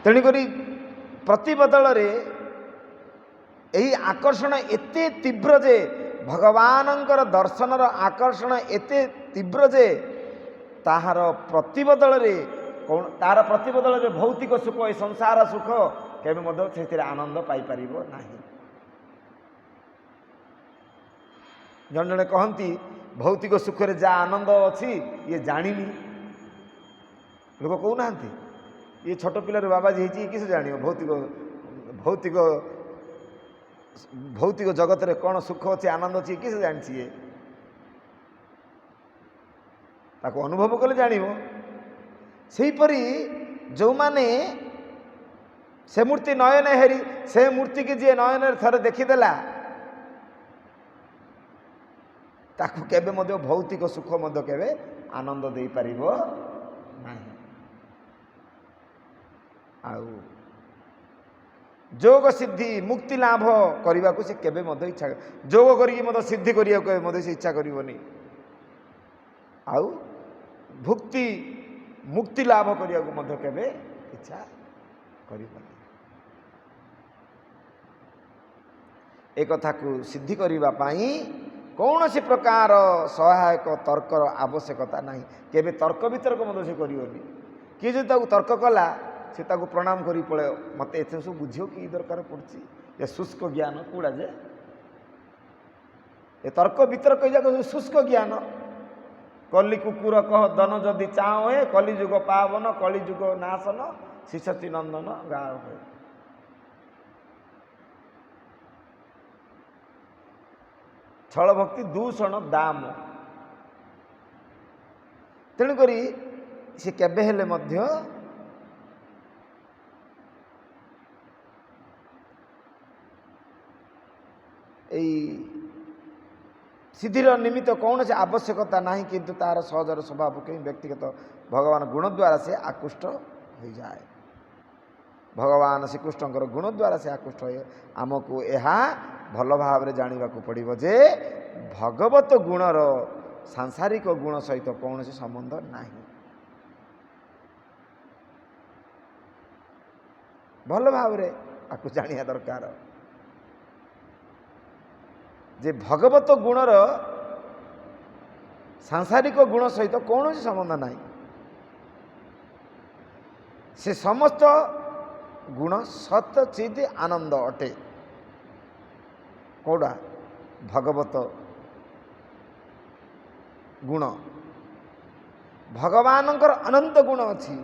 ତେଣୁକରି ପ୍ରତିବଦଳରେ ଏହି ଆକର୍ଷଣ ଏତେ ତୀବ୍ର ଯେ, ଭଗବାନଙ୍କର ଦର୍ଶନର ଆକର୍ଷଣ ଏତେ ତୀବ୍ର ଯେ ତାହାର ପ୍ରତିବଦଳରେ ତାହାର ପ୍ରତିବଦଳରେ ଭୌତିକ ସୁଖ, ଏ ସଂସାର ସୁଖ କେବେ ମଧ୍ୟ ସେଥିରେ ଆନନ୍ଦ ପାଇପାରିବ ନାହିଁ। ଜଣେ ଜଣେ କହନ୍ତି ଭୌତିକ ସୁଖରେ ଯାହା ଆନନ୍ଦ ଅଛି ଇଏ ଜାଣିନି। ଲୋକ କହୁନାହାନ୍ତି ଇଏ ଛୋଟ ପିଲାରୁ ବାବାଜୀ ହେଇଛି, ଇଏ କିସ ଜାଣିବ ଭୌତିକ ଭୌତିକ ଭୌତିକ ଜଗତରେ କ'ଣ ସୁଖ ଅଛି ଆନନ୍ଦ ଅଛି, କିସ ଜାଣିଛି ଇଏ? ତାକୁ ଅନୁଭବ କଲେ ଜାଣିବ। ସେହିପରି ଯେଉଁମାନେ ସେ ମୂର୍ତ୍ତି ନୟନ ହେରି, ସେ ମୂର୍ତ୍ତିକି ଯିଏ ନୟନରେ ଥରେ ଦେଖିଦେଲା ତାକୁ କେବେ ମଧ୍ୟ ଭୌତିକ ସୁଖ ମଧ୍ୟ କେବେ ଆନନ୍ଦ ଦେଇପାରିବ ନାହିଁ। ଆଉ ଯୋଗ ସିଦ୍ଧି ମୁକ୍ତି ଲାଭ କରିବାକୁ ସେ କେବେ ମଧ୍ୟ ଇଚ୍ଛା, ଯୋଗ କରିକି ମଧ୍ୟ ସିଦ୍ଧି କରିବାକୁ କେବେ ମଧ୍ୟ ସେ ଇଚ୍ଛା କରିବନି। ଆଉ ଭୁକ୍ତି ମୁକ୍ତି ଲାଭ କରିବାକୁ ମଧ୍ୟ କେବେ ଇଚ୍ଛା କରିବନି। ଏ କଥାକୁ ସିଦ୍ଧି କରିବା ପାଇଁ କୌଣସି ପ୍ରକାର ସହାୟକ ତର୍କର ଆବଶ୍ୟକତା ନାହିଁ। କେବେ ତର୍କ ବିତର୍କ ମଧ୍ୟ ସେ କରିବନି। କିଏ ଯଦି ତାକୁ ତର୍କ କଲା ସେ ତାକୁ ପ୍ରଣାମ କରି ପଳେଇବ, ମୋତେ ଏତେ ସବୁ ବୁଝିବ କି ଦରକାର ପଡ଼ୁଛି, ଏ ଶୁଷ୍କ ଜ୍ଞାନ କୁଡ଼ା ଯେ, ଏ ତର୍କ ବିତର୍କ ଯାକ ସବୁ ଶୁଷ୍କ ଜ୍ଞାନ। କଲି କୁକୁର କହ ଦନ ଯଦି ଚାହୁଁ ହେ, କଲିଯୁଗ ପାବନ କଳିଯୁଗ ନାଶନ ଶ୍ରୀଶଚୀ ନନ୍ଦନ ଗାଁ ହୁଏ। ଛଳ ଭକ୍ତି ଦୂଷଣ ଦାମ। ତେଣୁକରି ସେ କେବେ ହେଲେ ମଧ୍ୟ ଏଇ ସିଦ୍ଧିର ନିମିତ୍ତ କୌଣସି ଆବଶ୍ୟକତା ନାହିଁ, କିନ୍ତୁ ତାର ସହଜର ସ୍ୱଭାବକୁ ହିଁ ବ୍ୟକ୍ତିଗତ ଭଗବାନ ଗୁଣ ଦ୍ୱାରା ସେ ଆକୃଷ୍ଟ ହୋଇଯାଏ। ଭଗବାନ ଶ୍ରୀକୃଷ୍ଣଙ୍କର ଗୁଣ ଦ୍ୱାରା ସେ ଆକୃଷ୍ଟ ହୋଇ ଆମକୁ ଏହା ଭଲ ଭାବରେ ଜାଣିବାକୁ ପଡ଼ିବ ଯେ ଭଗବତ ଗୁଣର ସାଂସାରିକ ଗୁଣ ସହିତ କୌଣସି ସମ୍ବନ୍ଧ ନାହିଁ। ଭଲ ଭାବରେ ଆକୁ ଜାଣିବା ଦରକାର ଯେ ଭଗବତ ଗୁଣର ସାଂସାରିକ ଗୁଣ ସହିତ କୌଣସି ସମ୍ବନ୍ଧ ନାହିଁ। ସେ ସମସ୍ତ ଗୁଣ ସତ ଚିତ୍ ଆନନ୍ଦ ଅଟେ। କୋଉଟା? ଭଗବତ ଗୁଣ। ଭଗବାନଙ୍କର ଅନନ୍ତ ଗୁଣ ଅଛି।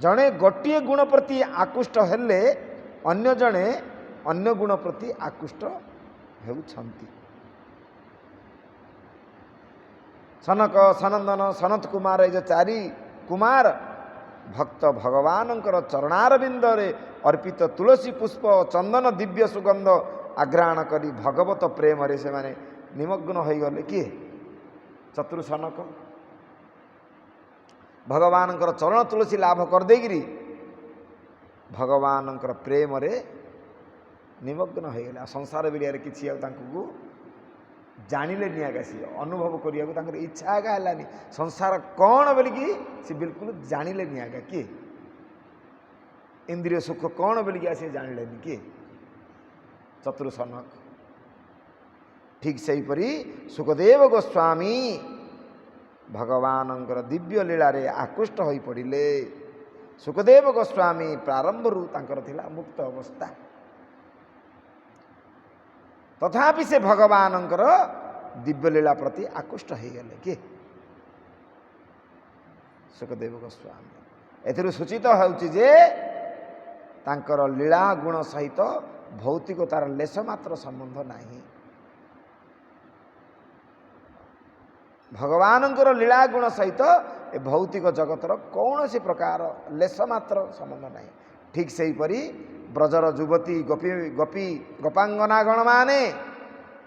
ଜଣେ ଗୋଟିଏ ଗୁଣ ପ୍ରତି ଆକୃଷ୍ଟ ହେଲେ ଅନ୍ୟ ଜଣେ ଅନ୍ୟ ଗୁଣ ପ୍ରତି ଆକୃଷ୍ଟ ହେଉଛନ୍ତି। ସନକ, ସନନ୍ଦନ, ସନତ କୁମାର, ଏ ଯେଉଁ ଚାରି କୁମାର ଭକ୍ତ ଭଗବାନଙ୍କର ଚରଣାରବିନ୍ଦରେ ଅର୍ପିତ ତୁଳସୀ ପୁଷ୍ପ ଚନ୍ଦନ ଦିବ୍ୟ ସୁଗନ୍ଧ ଆଘ୍ରାଣ କରି ଭଗବତ ପ୍ରେମରେ ସେମାନେ ନିମଗ୍ନ ହୋଇଗଲେ। କିଏ? ଚତୁର ସନକ ଭଗବାନଙ୍କର ଚରଣ ତୁଳସୀ ଲାଭ କରିଦେଇକିରି ଭଗବାନଙ୍କର ପ୍ରେମରେ ନିମଗ୍ନ ହୋଇଗଲେ। ଆଉ ସଂସାର ବିରିଆରେ କିଛି ଆଉ ତାଙ୍କୁ ଜାଣିଲେନି ଆଗା, ସିଏ ଅନୁଭବ କରିବାକୁ ତାଙ୍କର ଇଚ୍ଛା ଆଗା ହେଲାନି। ସଂସାର କ'ଣ ବୋଲିକି ସେ ବିଲକୁଲ ଜାଣିଲେନି ଆଗା। କିଏ? ଇନ୍ଦ୍ରିୟ ସୁଖ କ'ଣ ବୋଲିକି ସେ ଜାଣିଲେନି। କିଏ? ଚତୁର ସନକ। ଠିକ୍ ସେହିପରି ଶୁକଦେବ ଗୋସ୍ୱାମୀ ଭଗବାନଙ୍କର ଦିବ୍ୟ ଲୀଳାରେ ଆକୃଷ୍ଟ ହୋଇପଡ଼ିଲେ। ଶୁକଦେବ ଗୋସ୍ୱାମୀ ପ୍ରାରମ୍ଭରୁ ତାଙ୍କର ଥିଲା ମୁକ୍ତ ଅବସ୍ଥା, ତଥାପି ସେ ଭଗବାନଙ୍କର ଦିବ୍ୟଲୀଳା ପ୍ରତି ଆକୃଷ୍ଟ ହୋଇଗଲେ। କିଏ? ଶୁକଦେବ ଗୋସ୍ୱାମୀ। ଏଥିରୁ ସୂଚିତ ହେଉଛି ଯେ ତାଙ୍କର ଲୀଳା ଗୁଣ ସହିତ ଭୌତିକତାର ଲେଶ ମାତ୍ର ସମ୍ବନ୍ଧ ନାହିଁ। ଭଗବାନଙ୍କର ଲୀଳା ଗୁଣ ସହିତ ଏ ଭୌତିକ ଜଗତର କୌଣସି ପ୍ରକାର ଲେଶ ମାତ୍ର ସମ୍ବନ୍ଧ ନାହିଁ। ଠିକ୍ ସେହିପରି ବ୍ରଜର ଯୁବତୀ ଗୋପୀ ଗୋପୀ ଗୋପାଙ୍ଗନାଗଣମାନେ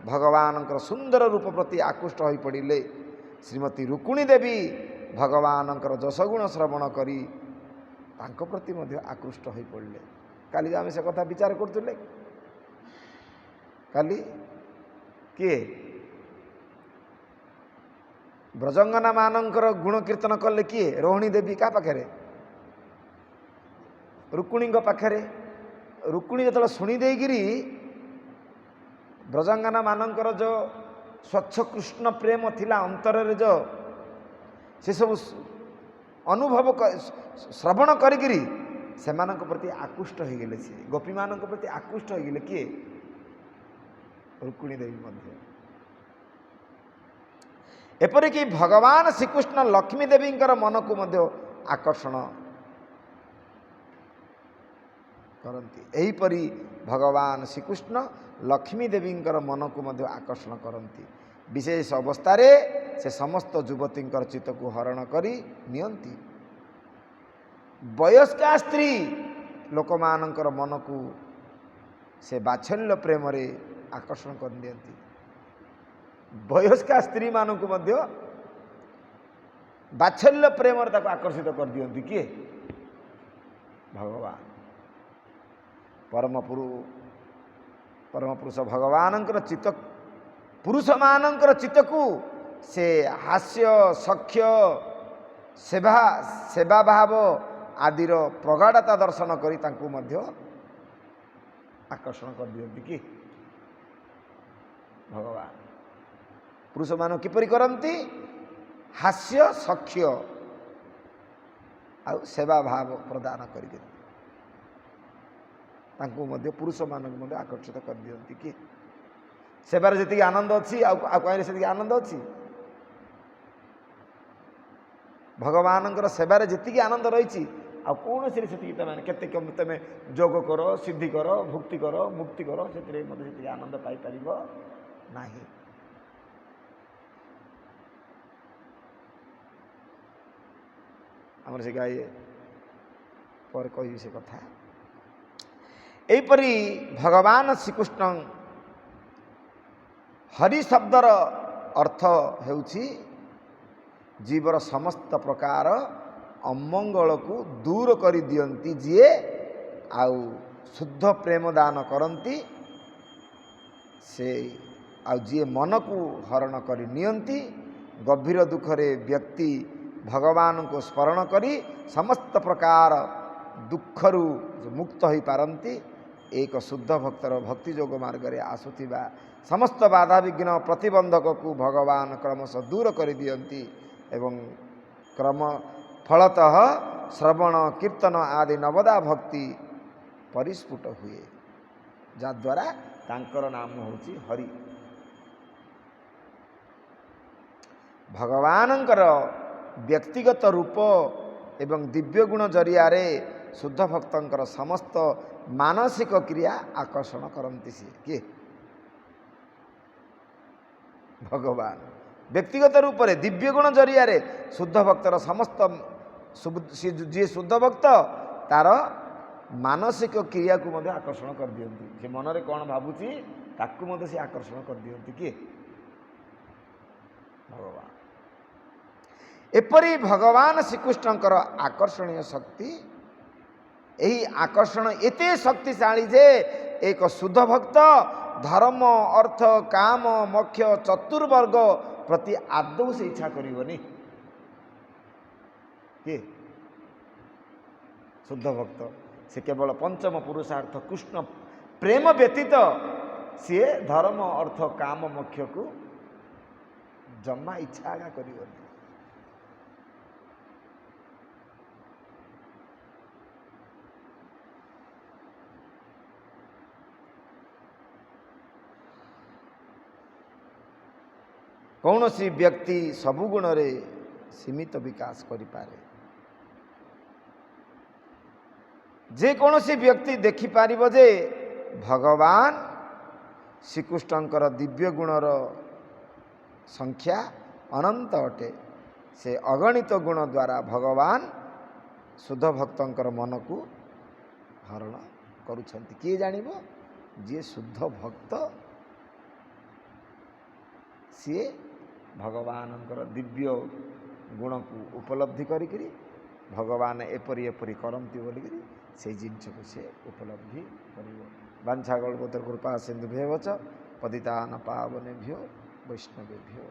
ଭଗବାନଙ୍କର ସୁନ୍ଦର ରୂପ ପ୍ରତି ଆକୃଷ୍ଟ ହୋଇପଡ଼ିଲେ। ଶ୍ରୀମତୀ ରୁକ୍ମିଣୀ ଦେବୀ ଭଗବାନଙ୍କର ଯଶଗୁଣ ଶ୍ରବଣ କରି ତାଙ୍କ ପ୍ରତି ମଧ୍ୟ ଆକୃଷ୍ଟ ହୋଇପଡ଼ିଲେ। କାଲି ଆମେ ସେ କଥା ବିଚାର କରୁଥିଲେ। କାଲି କିଏ ବ୍ରଜଙ୍ଗନାମାନଙ୍କର ଗୁଣ କୀର୍ତ୍ତନ କଲେ? କିଏ? ରୋହିଣୀ ଦେବୀ। କାହା ପାଖରେ? ରୁକ୍ମିଣୀଙ୍କ ପାଖରେ। ରୁକ୍ମିଣୀ ଯେତେବେଳେ ଶୁଣି ଦେଇକିରି ବ୍ରଜାଙ୍ଗନା ମାନଙ୍କର ଯେଉଁ ସ୍ୱଚ୍ଛ କୃଷ୍ଣ ପ୍ରେମ ଥିଲା ଅନ୍ତରରେ, ଯେଉଁ ସେସବୁ ଅନୁଭବ ଶ୍ରବଣ କରିକିରି ସେମାନଙ୍କ ପ୍ରତି ଆକୃଷ୍ଟ ହୋଇଗଲେ। ସିଏ ଗୋପୀମାନଙ୍କ ପ୍ରତି ଆକୃଷ୍ଟ ହୋଇଗଲେ। କିଏ? ରୁକ୍ମିଣୀ ଦେବୀ ମଧ୍ୟ। ଏପରିକି ଭଗବାନ ଶ୍ରୀକୃଷ୍ଣ ଲକ୍ଷ୍ମୀ ଦେବୀଙ୍କର ମନକୁ ମଧ୍ୟ ଆକର୍ଷଣ କରନ୍ତି। ଏହିପରି ଭଗବାନ ଶ୍ରୀକୃଷ୍ଣ ଲକ୍ଷ୍ମୀ ଦେବୀଙ୍କର ମନକୁ ମଧ୍ୟ ଆକର୍ଷଣ କରନ୍ତି। ବିଶେଷ ଅବସ୍ଥାରେ ସେ ସମସ୍ତ ଯୁବତୀଙ୍କର ଚିତ୍ତକୁ ହରଣ କରି ନିଅନ୍ତି। ବୟସ୍କା ସ୍ତ୍ରୀ ଲୋକମାନଙ୍କର ମନକୁ ସେ ବାତ୍ସଲ୍ୟ ପ୍ରେମରେ ଆକର୍ଷଣ କରିନିଅନ୍ତି। ବୟସ୍କା ସ୍ତ୍ରୀମାନଙ୍କୁ ମଧ୍ୟ ବାତ୍ସଲ୍ୟ ପ୍ରେମରେ ତାକୁ ଆକର୍ଷିତ କରିଦିଅନ୍ତି। କିଏ? ଭଗବାନ। ପରମପୁରୁଷ ଭଗବାନଙ୍କର ଚିତ୍ତ, ପୁରୁଷମାନଙ୍କର ଚିତ୍ତକୁ ସେ ହାସ୍ୟ, ସଖ୍ୟ, ସେବା, ସେବାଭାବ ଆଦିର ପ୍ରଗାଢ଼ତା ଦର୍ଶନ କରି ତାଙ୍କୁ ମଧ୍ୟ ଆକର୍ଷଣ କରିଦିଅନ୍ତି। କି ଭଗବାନ ପୁରୁଷମାନଙ୍କୁ କିପରି କରନ୍ତି? ହାସ୍ୟ, ସଖ୍ୟ ଆଉ ସେବାଭାବ ପ୍ରଦାନ କରିକି ତାଙ୍କୁ ମଧ୍ୟ, ପୁରୁଷମାନଙ୍କୁ ମଧ୍ୟ ଆକର୍ଷିତ କରିଦିଅନ୍ତି। କି ସେବାରେ ଯେତିକି ଆନନ୍ଦ ଅଛି, ଆଉ ଆଉ କାହିଁରେ ସେତିକି ଆନନ୍ଦ ଅଛି? ଭଗବାନଙ୍କର ସେବାରେ ଯେତିକି ଆନନ୍ଦ ରହିଛି, ଆଉ କୌଣସିରେ ସେତିକି ତମେ କେତେ ତମେ ଯୋଗ କର, ସିଦ୍ଧି କର, ଭୁକ୍ତି କର, ମୁକ୍ତି କର, ସେଥିରେ ମଧ୍ୟ ସେତିକି ଆନନ୍ଦ ପାଇପାରିବ ନାହିଁ। ଆମର ସେ ଗାଈ ପରେ କହିବି ସେ କଥା। ଏହିପରି ଭଗବାନ ଶ୍ରୀକୃଷ୍ଣ ହରି ଶବ୍ଦର ଅର୍ଥ ହେଉଛି ଜୀବର ସମସ୍ତ ପ୍ରକାର ଅମଙ୍ଗଳକୁ ଦୂର କରିଦିଅନ୍ତି ଯିଏ, ଆଉ ଶୁଦ୍ଧ ପ୍ରେମ ଦାନ କରନ୍ତି ସେ, ଆଉ ଯିଏ ମନକୁ ହରଣ କରି ନିଅନ୍ତି। ଗଭୀର ଦୁଃଖରେ ବ୍ୟକ୍ତି ଭଗବାନଙ୍କୁ ସ୍ମରଣ କରି ସମସ୍ତ ପ୍ରକାର ଦୁଃଖରୁ ମୁକ୍ତ ହୋଇପାରନ୍ତି। ଏକ ଶୁଦ୍ଧ ଭକ୍ତର ଭକ୍ତି ଯୋଗ ମାର୍ଗରେ ଆସୁଥିବା ସମସ୍ତ ବାଧାବିଘ୍ନ ପ୍ରତିବନ୍ଧକକୁ ଭଗବାନ କ୍ରମଶଃ ଦୂର କରିଦିଅନ୍ତି ଏବଂ କ୍ରମ ଫଳତଃ ଶ୍ରବଣ କୀର୍ତ୍ତନ ଆଦି ନବଦା ଭକ୍ତି ପରିସ୍ଫୁଟ ହୁଏ, ଯାଦ୍ୱାରା ତାଙ୍କର ନାମ ହେଉଛି ହରି। ଭଗବାନଙ୍କର ବ୍ୟକ୍ତିଗତ ରୂପ ଏବଂ ଦିବ୍ୟ ଗୁଣ ଜରିଆରେ ଶୁଦ୍ଧ ଭକ୍ତଙ୍କର ସମସ୍ତ ମାନସିକ କ୍ରିୟା ଆକର୍ଷଣ କରନ୍ତି ସିଏ। କିଏ? ଭଗବାନ ବ୍ୟକ୍ତିଗତ ରୂପରେ ଦିବ୍ୟ ଗୁଣ ଜରିଆରେ ଶୁଦ୍ଧ ଭକ୍ତର ସମସ୍ତ, ଯିଏ ଶୁଦ୍ଧ ଭକ୍ତ ତାର ମାନସିକ କ୍ରିୟାକୁ ମଧ୍ୟ ଆକର୍ଷଣ କରିଦିଅନ୍ତି। ସେ ମନରେ କ'ଣ ଭାବୁଛି ତାକୁ ମଧ୍ୟ ସେ ଆକର୍ଷଣ କରିଦିଅନ୍ତି। କିଏ? ଭଗବାନ। ଏପରି ଭଗବାନ ଶ୍ରୀକୃଷ୍ଣଙ୍କର ଆକର୍ଷଣୀୟ ଶକ୍ତି, ଏହି ଆକର୍ଷଣ ଏତେ ଶକ୍ତିଶାଳୀ ଯେ ଏକ ଶୁଦ୍ଧ ଭକ୍ତ ଧର୍ମ, ଅର୍ଥ, କାମ, ମୋକ୍ଷ ଚତୁର୍ବର୍ଗ ପ୍ରତି ଆଦୌ ସେ ଇଚ୍ଛା କରିବନି। କିଏ? ଶୁଦ୍ଧ ଭକ୍ତ। ସେ କେବଳ ପଞ୍ଚମ ପୁରୁଷାର୍ଥ କୃଷ୍ଣ ପ୍ରେମ ବ୍ୟତୀତ ସିଏ ଧର୍ମ, ଅର୍ଥ, କାମ, ମୋକ୍ଷକୁ ଜମା ଇଚ୍ଛା ଆଗା କରିବନି। କୌଣସି ବ୍ୟକ୍ତି ସବୁ ଗୁଣରେ ସୀମିତ ବିକାଶ କରିପାରେ। ଯେକୌଣସି ବ୍ୟକ୍ତି ଦେଖିପାରିବ ଯେ ଭଗବାନ ଶ୍ରୀକୃଷ୍ଣଙ୍କର ଦିବ୍ୟ ଗୁଣର ସଂଖ୍ୟା ଅନନ୍ତ ଅଟେ। ସେ ଅଗଣିତ ଗୁଣ ଦ୍ୱାରା ଭଗବାନ ଶୁଦ୍ଧ ଭକ୍ତଙ୍କର ମନକୁ ହରଣ କରୁଛନ୍ତି। କିଏ ଜାଣିବ? ଯିଏ ଶୁଦ୍ଧ ଭକ୍ତ ସିଏ ଭଗବାନଙ୍କର ଦିବ୍ୟ ଗୁଣକୁ ଉପଲବ୍ଧି କରିକିରି ଭଗବାନ ଏପରି ଏପରି କରନ୍ତି ବୋଲିକିରି ସେଇ ଜିନିଷକୁ ସେ ଉପଲବ୍ଧି କରିବ। ବାଞ୍ଛା କଳ୍ପତରୁ କୃପା ସିନ୍ଧୁଭ୍ୟେବ ଚ ପତିତାନ ପାବନେଭ୍ୟୋ ବୈଷ୍ଣବେଭ୍ୟୋ।